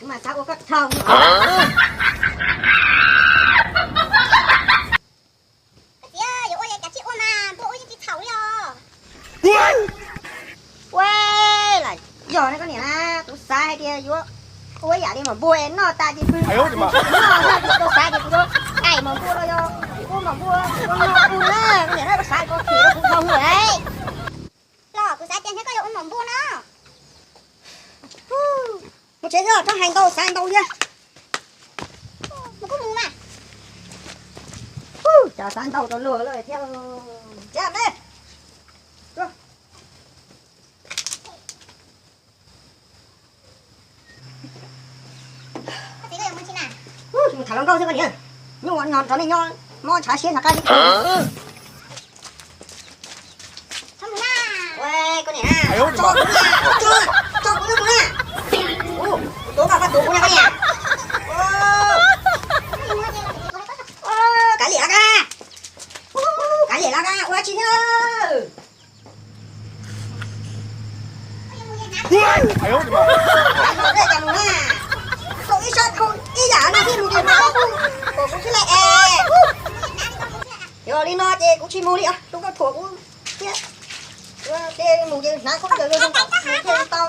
Mas xav ua koj dhau. Koj txiv, yuav ua li cas tsis ua mas, npua ua yeej tsis txhaum li os. Ua, yog ne koj niam, kuv xav hais tias yuav ua ib yam li mas npua es noj tas ces pw, noj tau xav tias kuv yuav aim mas npua los yog ua mas npua ua no ua na, koj niam, koj xav koj them rau kuv dhau lawm. Los kuv xav tias ntshe koj yuav ua mas npua no. Mus tsev xwb, rov hais ntau xav ntau thiab. Mus kuj mus mas. Cas xav ntau rau luag lawm thiab. Tsev me. Mus tham hluas nkauj xwb koj niam. Nyuaj nyo rov nej nyob mob ntshav siab ntshav qab li. Koj niam, tso kuv na, tso kuv na mus na. Kuv tuav koj, koj tuav kuv na koj niam. Kav liam los koj, kav liam los koj, ua tsis thiab. Tau ib sab dhau ib yam no thiaj mus ces hnov kuv, kuv xwb lawm es. Yog li no ces kuv tsis mus li os, tus koj thuam kuv thiab. Ces mus ces hnav khaub ncaws zoo zoo kom mus thiaj tau.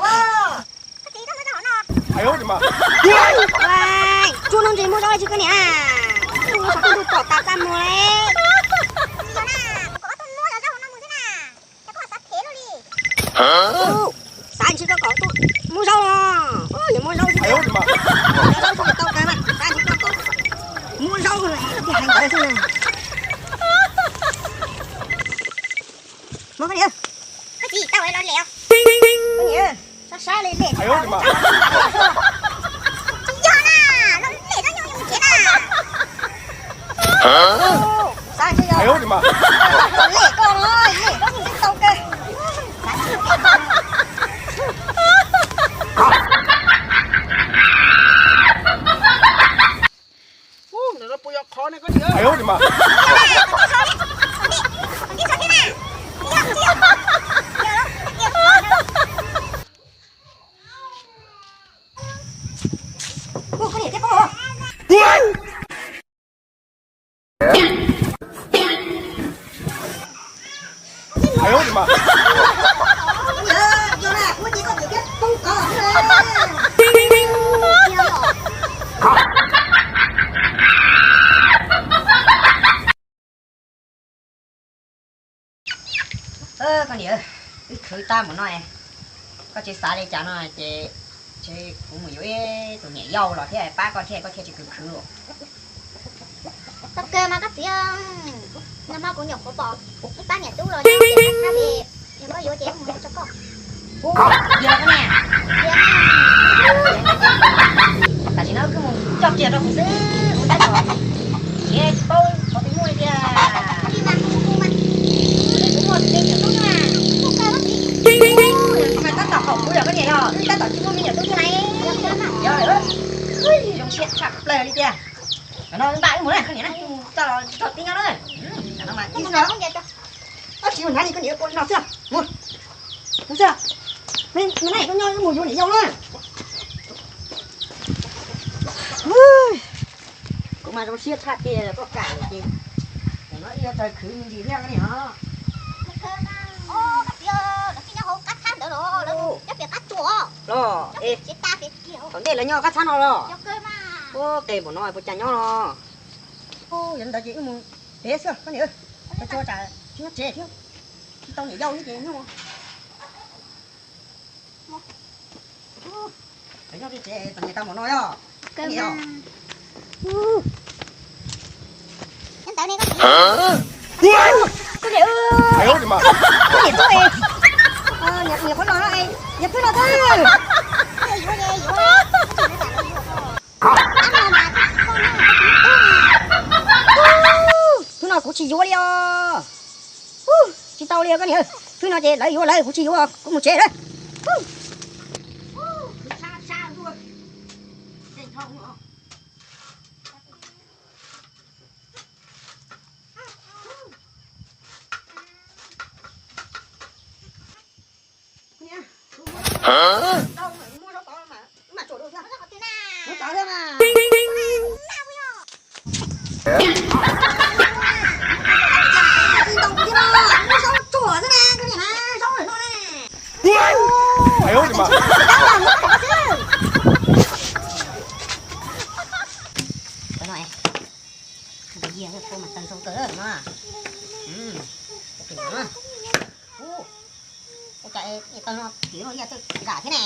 Tsuag no ntshe muaj zaub tsis koj niam. Ua xov tooj ntuj tom tas txaj muag li. Xav ntshe koj kom muab zaub los, yuav muab zaub xwb, zaub xwb tau kawg mas, xav ntshe koj kom muab zaub los hais ntawd xwb. Muab koj niam, koj txiv tau los lem os. Koj niam, sab sab li lem tsis tau li. Tsis yog na, los lem no nyuj yus tsev na. Xav ntshe yog lem koj no, lem koj xwb tau kawg. Ub, ntawm no puas yog qhov ne koj niam? Ub, koj niam, tib pob. Koj niam, wb khwv tag mus no, koj tsis xav li cas no ces, ces kuv mus yuav ib tus niam yau los thiab pab koj thiaj, koj thiaj tsis khwv khwv. Tau kawg mas koj txiv, nag hmo kuv nyuam qhuav pom ib pab niam tub los nyob ces, yog koj yuav ces mus rau koj. Tam sim no wb mus coj kiag rau kuv xwb, kuv tab tom tsis paub qhov twg muaj li tiag. Kuv muaj me nyuam tub thiab na. Mas tab tom haum kuv yog koj niam yog, wb tab tom tsis muaj me nyuam tub thiab na. Yog, zoo siab tshaj plaws li tiag. Tam no npaj wb mus na koj niam na, wb mus txog los tsis txog tib nyob na. Tam no mas ib xwb no. Tsis mus hnav li koj niam ua no xwb. Mus, mus xwb. Me, me na, koj nyob wb mus yuav niam yau na. Kuv mas zoo siab tshaj tiag, koj kam ces, tam no wb yuav raws khwv me ntsis thiab koj niam. Koj txiv, lawv tsis nyob hauv qab txhab ntawd los lawv nyob pem qab tsuas. Los, thaum ntej lawv nyob qab txhab no los. Ua qe npaum no puas cas nyob los. Yog li ntawd ces wb mus tsev xwb koj niam. Tsuas tsam tsis nyob tsev thiab, tsis tau niam yau thiab ces nyob. Nyob tsev txom nyem tau npaum no yog. Koj niam, koj niam tuaj, niam qhuav los no, niam pw no xwb. Hnub no kuv tsis yuav li os. Tsis tau li koj niam, hnub no ces lawv yuav lawv, kuv tsis yuav, kuv mus tsev lawm. Cov no, cov yia pua mas tawg zoo kawg no. Ua cas tawg no, kiv no yaj txawj zam thiab ne.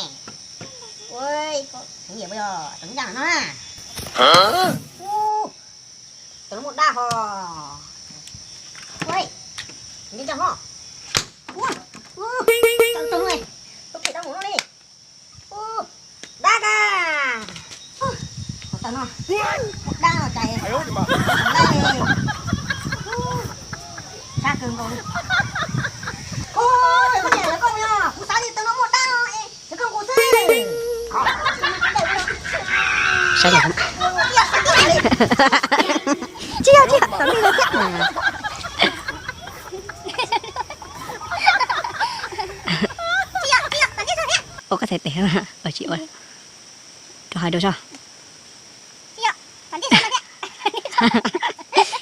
Ua, koj heev yam yog cov ncaj no na. Ua, tawg no muaj dab ho. Ua, ncaj ncaj ho. Ua, tawg tawg no, tau phem tau mus no li. Dab a, tawg no, dab no cas, sab kawg nkaus li. Koj niam, yog koj mus yog kuv xav li tawg no muaj dab no es yog koj nqus xwb. Saib, tsis yog, tsis yog, tom ntej no thiab. Ua koj txhais tes, tsis ua, rau hais rau zog.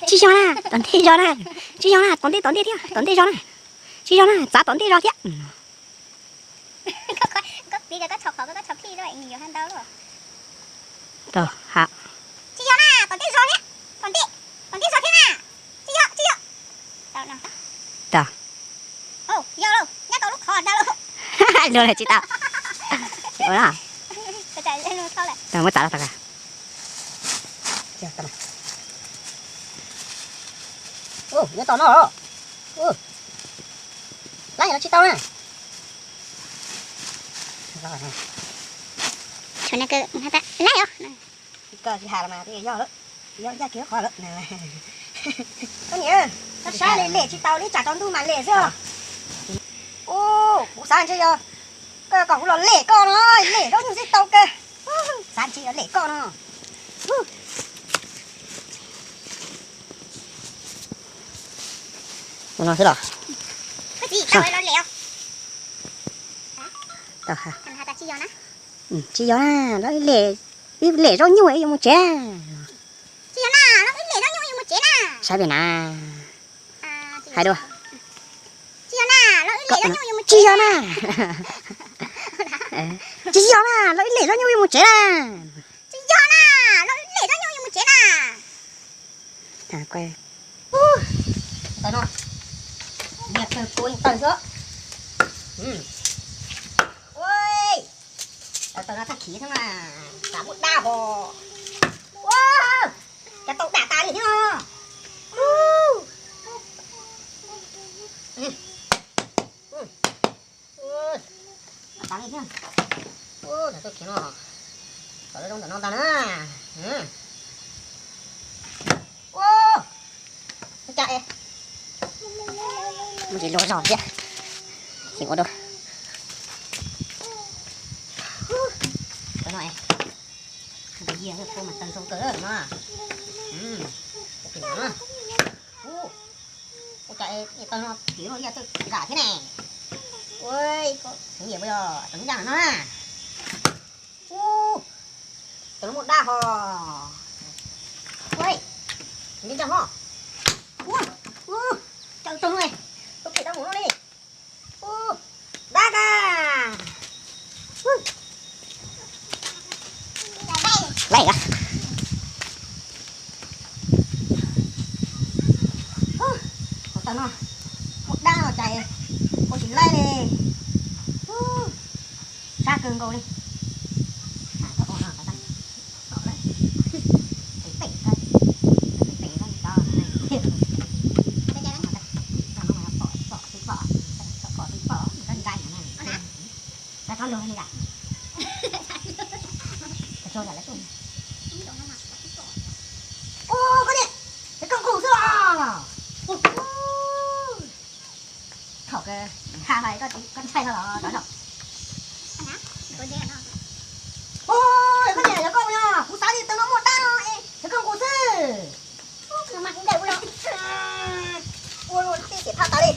Tsis yog na, tom ntej zog na, tsis yog na, tom ntej tom ntej thiab, tom ntej zog na, tsis yog na, txav tom ntej zog thiab. Tsis yog na, tom ntej zog thiab, tom ntej, tom ntej zog thiab na. Tsis yog, tsis yog. Tau. Yog lauj, nyob tau lub qhov ntawd lauj. Luag tsis tau. Ua na. Muab txav los tau. Nyob tau no. Laib los tsis tau na. Laib os. Koj tsis hais los mas twb yog lawm, yog yaj kiag qhov lawm. Koj niam, koj saib li lem tsis tau li, tsam tsaus ntuj mam lem xwb os. Ub, kuv xav ntshe yog koj kom kuv los lem koj no, lem zaub nyuj xwb tau kawg. Xav ntshe yog lem koj no. Ua no xwb los. Tsis yog na, lawv ib lem, ib lem zaub nyuj ib yuav mus tsev. Tsis yog na, lawv ib lem zaub nyuj ib yuav mus tsev na. Saib pem na. Hais dua. Tsis yog na, lawv ib lem zaub nyuj ib yuav mus tsev. Tsis yog na. Tsis yog na, lawv ib lem zaub nyuj ib yuav mus tsev na. Tsis yog na, lawv ib lem zaub nyuj ib yuav mus tsev na. Tawg no, niag tawg kua tawg xwb. Ua, tawg no tag khiv xwb mas, tsam muaj dab hos. Ua, cas tau dam tas li thiab no. Ua, tas li thiab. Ua, tawg khiv no, kom lawv zoo ntawm no ntag na. Ua, ua cas es muaj ntsis luag zog thiab. Xyov ua dua. Cov no es, yia pua mas tawg zoo kawg no. Ua cas es tawg no, kiv no yaj txawj zam thiab ne. Ua, koj heev yam yog cov ncaj no na. Ub, tawg no muaj dab ho. Ua, ncaj ncaj ho. Ua, ua, tawg tawg no, tau phem tau mus no li. Ub, dab a. Laib a. Ub, tawg no, muaj dab no cas ua tsis laib li. Ub, sab kawg nkaus li. Ub, koj niam, koj nqus xwb los. Thaum kawg, ha ha, koj ntshai no los rov los. Ub, koj niam, yog koj mus yog kuv xav li tawg no muaj dab no es yog koj nqus xwb. Ua tib xiam phaj tas li.